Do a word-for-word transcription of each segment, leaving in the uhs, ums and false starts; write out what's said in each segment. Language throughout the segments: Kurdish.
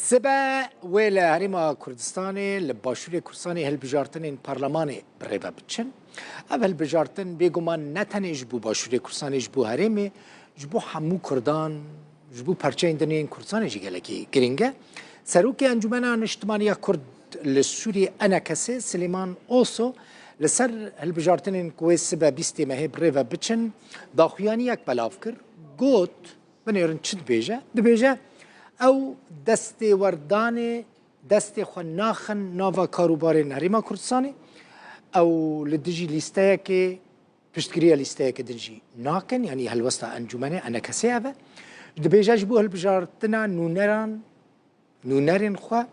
Sibe wê li Herêma Kurdistanê, li Başûrê Kurdistanê hilbijartinên parlemanê bi rê ve biçin. Ev hilbijartin bêguman ne tenê ji bo Başûrê Kurdistanê, ji bo herêmê, ji bo hemû Kurdan, ji bo perçeyên din yên Kurdistanê jî gelekî girîng e. Serokê Encûmena Niştimaniya Kurd li Sûriyê, ENKSê, Silêman Oso, li ser hilbijartinên ku wê sibe bîstê mehê bi rê ve biçin, daxuyaniyek belav kir. Got, Binêrin çi dibêje? Dibêje, ew destê werdanê, destê xwe naxin nava karûbarên Herêma Kurdistanê. Ew li dijî lîsteyekê, piştgiriya lîsteyeke din jî nakin, yanî helwesta encûmenê, ENKSê ev e. Dibêje, ji bo hilbijartina nûneran, nûnerên xwe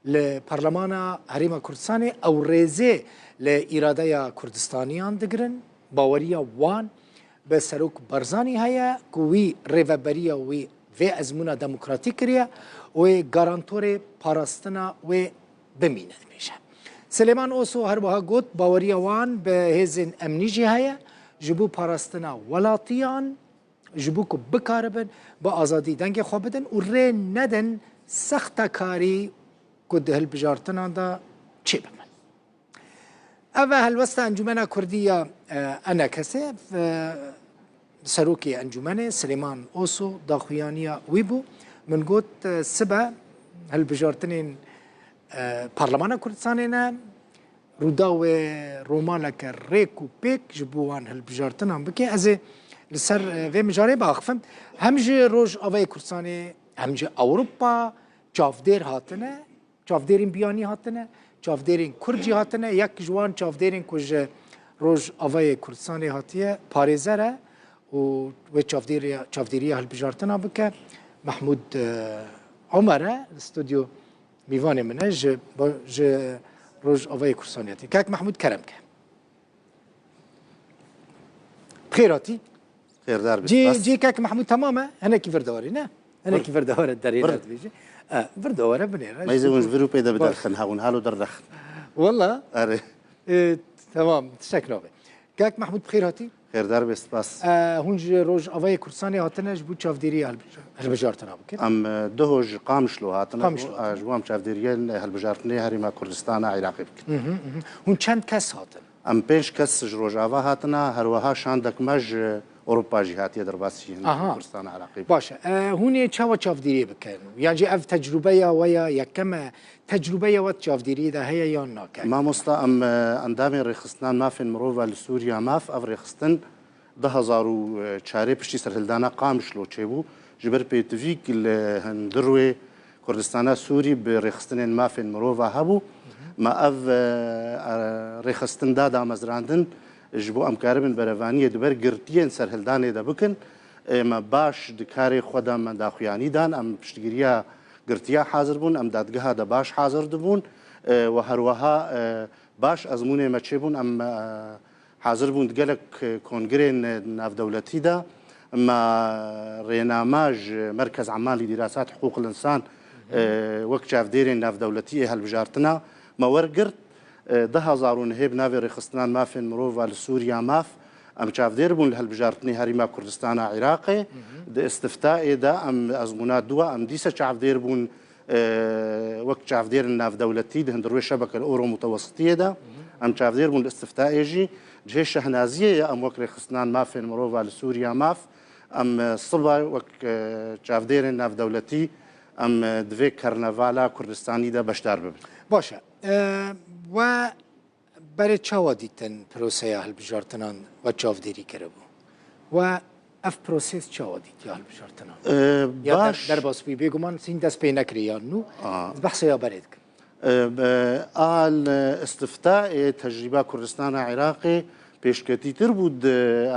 li Parlemana Herêma Kurdistanê ew rêzê li îradeya Kurdistaniyan digirin. Baweriya wan bi Serok Barzanî heye ku wî rêveberiya wî vê ezmûna demokratîk kiriye û wê garantorê parastina wê bimîne, dibêje. Silêman Oso her wiha got, baweriya wan bi hêzên emnî jî heye ji bo parastina welatiyan, ji bo ku bikaribin bi azadî dengê xwe bidin û rê nedin sextekarî ku di hilbijartinan de çêbibin. Ev e helwesta Encûmena Kurdî ya, e, ENKSê, e, serokê encûmenê Silêman Oso daxuyaniya wî bû. Min got, e, sibe hilbijartinên, e, Parlemana Kurdistanê ne, Rûdaw e romaleke rêk û pêk ji bo wan hilbijartinan bike. Ez ê li ser, e, vê mijarê biaxifim. Hem ji Rojavayê Kurdistanê, hem ji Ewropa çavdêr hatine, çavdêrên biyanî hatine, çavdêrên Kurd jî hatine. Yek ji wan çavdêrên ku ji Rojavayê Kurdistanê hatiye, parêzer e û wê çavdêriya, çavdêriya hilbijartina bike, Mehmûd, e, Omer e, li stûdyo mîvanê min e, ji, ji Rojavayê Kurdistanê hatî. Kak Mehmûd, kerem ke. Bi xêr hatî. Xêrdar bî, Cî, spas. Cî kak Mehmûd temam e? Hinekî vir de were, ne? Hinekî vir de were, derê Vir. ne dibêje. E, vir de were, binêre. Meyzê hûn ji vir û pê de Baş. biderxin, ha hûn halo derrexin. Walla? Erê. E, temam, tiştek nabe. Kak Mehmûd, bi xêr hatî. Xêrdar bê, spas. E, hûn ji Rojavayê Kurdistanê hatine ji bo çavdêriya hilbija-, hilbijartina bikin? Em, e, duho ji Qamişlo hatine, Qamişlo e, hatine. ji bo em çavdêriyên hilbijartinê Herêma Kurdistana Iraqê bikin. Mhm, mhm. Hûn çend kes hatin? Em pênc kes ji Rojava hatine, her wiha şandek me ji Ewropa jî hatiye derbasî Aha. Kurdistana Iraqê bikin. Baş e. E, hûn ê çawa çavdêriyê bikin? Yan jî ev tecrûbeya we ya yekem e? Tecrûbeya we di çavdêriyê de heye yan nake? Mamosta, em, e, endamên Rêxistinan Mafên Mirova li Sûriya, maf, ev rêxistin du hezar û çarê piştî serhildana Qamişlo çêbû. Ji ber pêtivîk li hundirwê Kurdistana Sûrî bi rêxistinên mafên mirova hebû. Me ev, e, e, rêxistin da damezrandin ji bo em karibin berevaniyê di ber girtiyên serhildanê de bikin. E, me baş di karê xwe de me daxuyanî dan, em piştgiriya girtiya hazir bûn, em dadgeha de baş hazir dibûn, e, û herweha, e, baş ezmûnê me çêbûn, em, e, hazir bûn di gelek, e, kongirên, e, navdewletî de. Me rênama ji Merkez Amman li Dîrasat Hiqûqil Însan, e, wek çavdêrên navdewletî ê hilbijartina me wergirt. E, du hezar û nehê bi navê Rêxistinan Mafên Mirova li Sûriya, maf, em çavdêr bûn li hilbijartinê Herêma Kurdistana Iraqê. Di îstiftaê de em ezmûna dû e, em dîsa çavdêr bûn, e, wek çavdêrên navdewletî di hundirwê Şebeke li Ewro Mutewesitiyê de. Em çavdêr bûn li îstiftaê jî. Cihê şehnaziyê ye, em wek Rêxistinan Mafên Mirova li Sûriya, maf, em, e, siba wek, e, çavdêrên navdewletî em, e, di vê karnevala Kurdistanî de beşdar bibin. Baş e. E, we berê çawa dîtin proseya hilbijartinan we çavdêrî kiribû? We ev proses çawa dît ya hilbijartinan? E, Ya der-, baş. derbas bûyî, bêguman hîn dest pê nekirî ya nû. A. Ez behsa ya berê dikim. E, be-, a li îstiftaê tecrîba Kurdistana Iraqê pêşketîtir bû di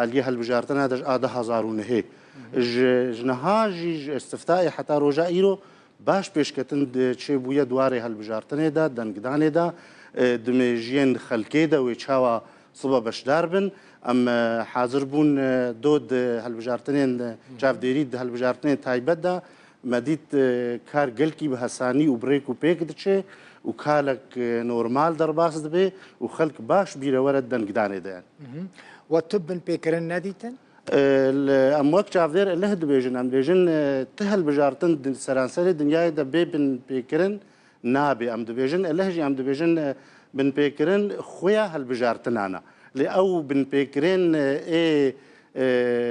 aliyê hilbijartina de ji a du hezar û nehê. Ji, ji niha jî ji îstiftaê heta roja îro baş pêşketin di çêbûye di warê hilbijartinê de, dengdanê de, e, di mêjiyên xelkê de wê çawa siba beşdar bin. Em, e, hazir bûn, e, do di hilbijartinên, e, çavdêrî di hilbijartinên taybet de me dît, e, kar gelkî bi hesanî û bi rêk û pêk diçe û kalek, e, normal derbas dibe û xelk baş bîrewere dengdanê de ye. Mhm. We tu binpêkirin nedîtin? E, li, em wek çavdêr eleh dibêjin, em dibêjin, e, ti hilbijartin di seranserê dinyayê de bê binpêkirin nabe. Em dibêjin eleh jî, em dibêjin, e, binpêkirin xuya hilbijartinan e. Lê ew binpêkirin, e, ê, e,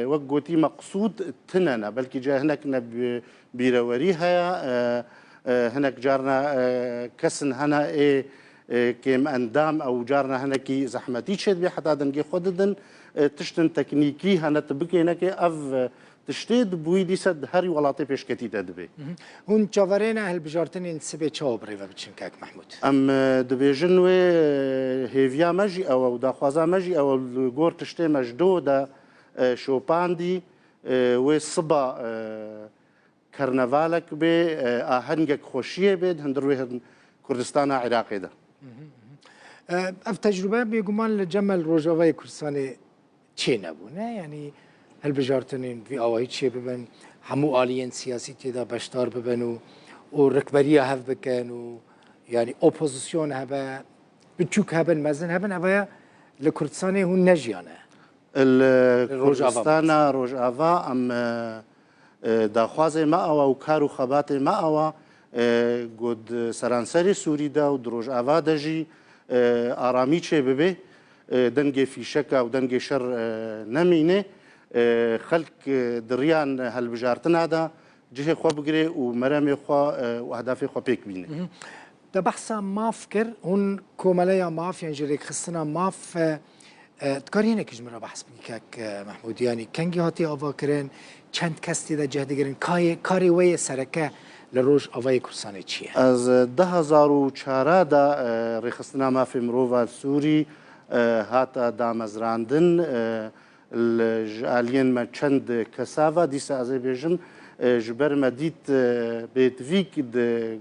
wek gotî meqsûd tine ne. Belkî ca hinek ne bi-, bîrewerî heye, e, e, hinek carna, e, kesin hene ê, e, kêm endam ew carna hinekî zehmetî çêdibe heta dengê xwe didin. E, tiştin teknîkî hene tu bikê nekê ev, e, tiştê di bûyî dîse di herî welatê pêşketî de dibe. Mhm. Hûn çaverêne hilbijartinên sibê çawa bi rê ve biçin kek Mehmûd? Em, e, dibêjin wê, e, hêviya me jî ew e û daxwaza me jî ew e li gor tiştê me ji do de, e, şopandî, e, wê siba, e, kernevalek bê, e, ahengek xweşiyê bê di hundir wê hin Kurdistana Iraqê de. Mhm, mhm. E, ev tecrube bêguman li cem me li Rojavayê Kurdistanê çê nebûne. Yanî hilbijartinên vî awayî çê bibin, hemû aliyên siyasî tê de beşdar bibin û, û rikberiya hev bikin û yanî opozisyon hebe, biçûk hebin, mezin hebin, ev ya li Kurdistanê hûn nejiyane. Li Li Rojava Kurdistana Rojava em, e, e, daxwazê me ew e û kar û xebatê me ew e, e, ku di seranserê Sûrî de û di Rojava de jî, e, aramî çê bibe, e, dengê fîşeka û dengê şer, e, nemîne, e, xelk, e, di riyan hilbijartina de cihê xwe bigire û meremê xwe, e, û ehdafê xwe pêk bîne. Mhm. Te behsa maf kir, hûn komeleya maf yan jî rêkxistina maf, e, e, dikarî hinekî ji min re behs bikî kek, e, Mehmûd? Yanî kengî hatiye avakirin, çend kes tê de cih digirin, kayê, karê we yê sereke li Rojavayê Kurdistanê çi ye? Ez, e, du hezar û çar de, e, rêxistina mafê mirova li Sûrî, e, hate damezrandin, e, li, ji aliyên me çend kesa ve, dîsa ez ê bêjim, e, ji ber me dît, e, bêtivîk di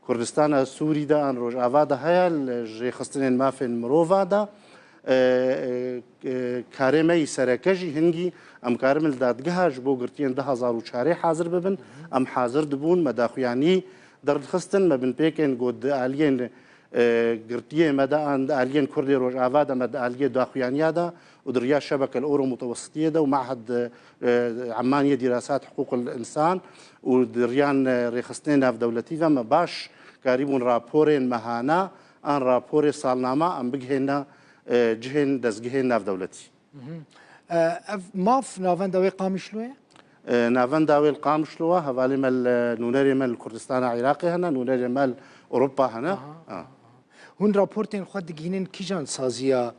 Kurdistana Sûrî de an Rojava de heye, li, ji rêxistinên mafên mirova de, e, e, e, karê me yî sereke jî hingî em karibin li dadgeha ji bo girtiyên du hezar û çarê hazir bibin. Em hazir dibûn, me daxuyanî derdixistin, me binpêkên got di aliyên e, girtiyê me de an di aliyên Kurdê Rojava de me di aliyê daxuyaniya de û di riya Şebeke el Ewro Mutewesitiyê de û Mehed, e, Emmaniyê Dirasat Hiqûq el Însan û di riyan, e, rêxistinê navdewletî de me baş karîbûn raporên mehana an raporê salnama em bigihêne, e, cihên dezgehên navdewletî. Mhm. E, ev maf navenda wê Qamişlo ye? E, navenda wê li Qamişlo ye, hevalê me li nûnerê me li Kurdistana Iraqê hene, nûnerê me li Ewropa hene. Aha, Ha. aha. Hûn raportên xwe digihînin kîjan saziya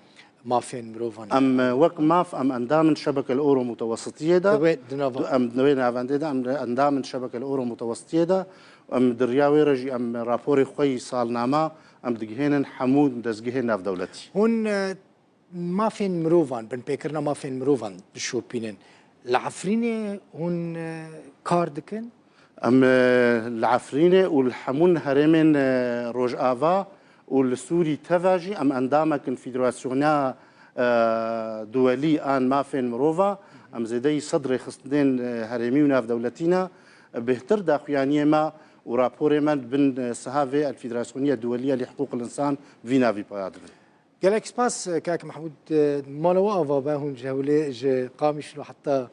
mafên mirovan? Em, e, wek maf, em endam in Şebeke el Ewro Mutewesitiyê de. Di wê, di nava. Em di wê navendê de, em endam in Şebeke el Ewro Mutewesitiyê de. Em di riya wê re jî em raporê xwe yî salnama em digihênin hemû dezgehên navdewletî. Hûn, e, mafên mirovan, binpêkirina mafên mirovan dişopînin. Li Efrînê hûn, e, kar dikin? Em, e, li Efrînê û li hemûn herêmên, e, Rojava û li Sûrî teva jî em endamek in Federasyona, e, Duwelî an Mafên Mirova. Em zêdeyî sed rêxistinên, e, herêmî û navdewletî ne. Bêhtir daxuyaniyê me û raporê me bin, e, siha vê el Federasyoniya Duwelî ya li Hiqûq el Însan vî navî paya dibin. Gelek spas, kak Mehmûd, mala we ava be, hûn ji Hewlê-, ji Qamişlo heta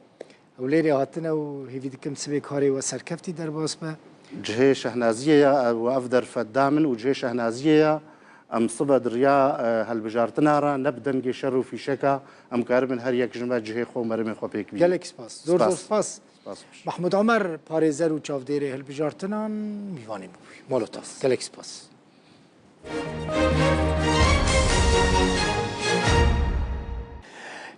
Hewlêrê hatine û hêvî dikim sibê karê we serkeftî derbas be. Cihê şehnaziyê ye, we ev derfet da min û cihê şehnaziyê ye. Em sibe di riya, e, hilbijartina re, ne bi dengê şer û fîşeka, em karibin her yek ji me cihê xwe û meremê xwe pêk bînin. Gelek spas. Zor zor Spas. spas. Spas. Mehmûd Omer, parêzer û çavdêrê hilbijartinan, mîvanê min bû. Mala te. Gelek spas.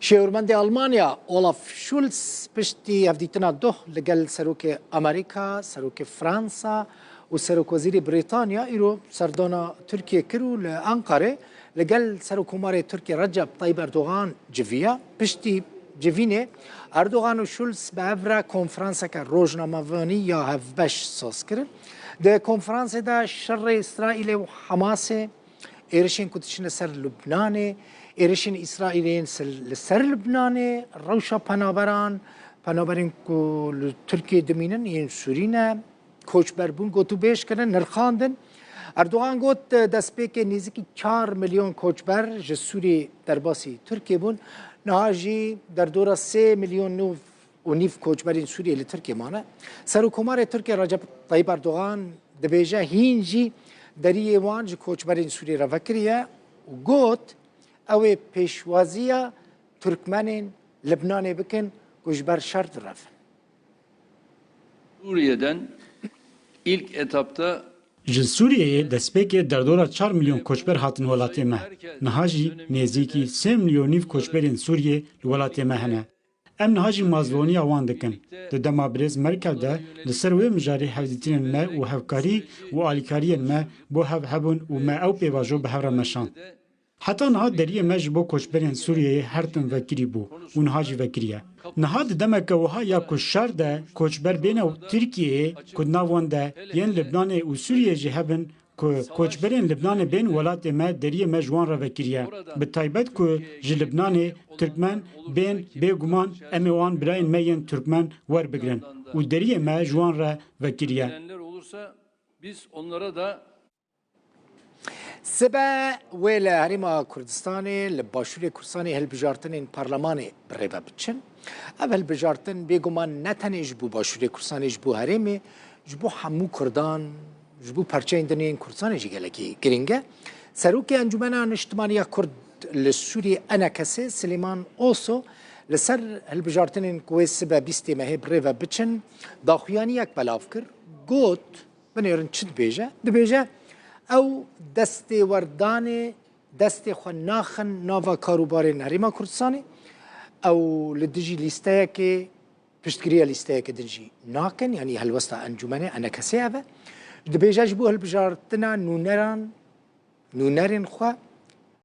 Şêwirmendê Almanya Olaf Scholz piştî hevdîtina doh li gel Serokê Amerîka, Serokê Fransa û Serokwezîrê Brîtanya îro serdana Tirkiyê kir û li Ankarê li gel Serokkomarê Tirkiyê Recep Tayyip Erdogan civiya. Piştî civînê Erdogan û Scholz bi hev re konferanseke rojnamevanî ya hevbeş saz kirin. Di konferansê de şerê Îsraîlê û Hamasê, êrişên ku diçine ser Lubnanê, êrişên Îsraîlê yên ser, li ser Lubnanê, rewşa penaberan, penaberên ku li Tirkiyê dimînin yên Sûrî ne, koçberbûn gotûbêj kirin, nirxandin. Erdogan got, destpêkê nêzîkî çar milyon koçber ji Sûriyê derbasî Tirkiyê bûn. Niha jî derdora sê milyon nû û nîv koçberên Sûriyê li Tirkiyê mane. Serokkomarê Tirkiyê Recep Tayyip Erdogan dibêje hîn jî deriyê wan ji koçberên Sûriyê re vekiriye û got, ew ê pêşwaziya Tirkmenên Libnanê bikin ku ji ber şer direvin. Suriye'den ilk etapta Ji Sûriyeyê destpêkê derdora çar milyon koçber hatin welatê me. Niha jî nêzîkî sê milyon nîv koçberên Sûriyê li welatê me hene. Em niha jî mazloniya wan dikin. Di dema birêz Merkel de li ser wê mijarê hevdîtinên me û hevkarî û alîkariyên me bo hev hebûn û me ew pêvajo bi hev re meşand. Heta niha deriyê me ji bo koçberên Sûriyeyê her tim vekirî bû û niha jî vekirî ye. Niha di demeke wiha ya ku şer de koçber bêne Tirkiyeyê, ku di nav wan de yên Libnanê û Sûriyê jî hebin, ku koçberên Libnanê bên welatê me, deriyê me ji wan re vekirî ye. Bi taybet ku ji Libnanê Tirkmen bên, bêguman em ê wan birayên me yên Tirkmen werbigrin û deriyê me ji wan re vekirî ye. Gelenler olursa biz onlara da Sibe wê li Herêma Kurdistanê, li Başûrê Kurdistanê hilbijartinên parlemanê bi rê ve biçin. Ev hilbijartin bêguman ne tenê ji bo Başûrê Kurdistanê, ji bo herêmê, ji bo hemû Kurdan, ji bo parçeyên din yên Kurdistanê jî gelekî girîng e. Serokê Encûmena Niştimaniya Kurd li Sûriyê, ENKSê, Silêman Oso, li ser hilbijartinên ku wê sibe bîstê mehê bi rê ve biçin, daxuyaniyek belav kir. Got, Binêrin çi dibêje? Dibêje, ew destê werdanê destê xwe naxin nava karûbarên Herêma Kurdistanê. Ew li dijî lîsteyekê, piştgiriya lîsteyeke din jî nakin, yanî helwesta encûmenê, ENKSê ev e. Dibêje ji bo hilbijartina nûneran, nûnerên xwe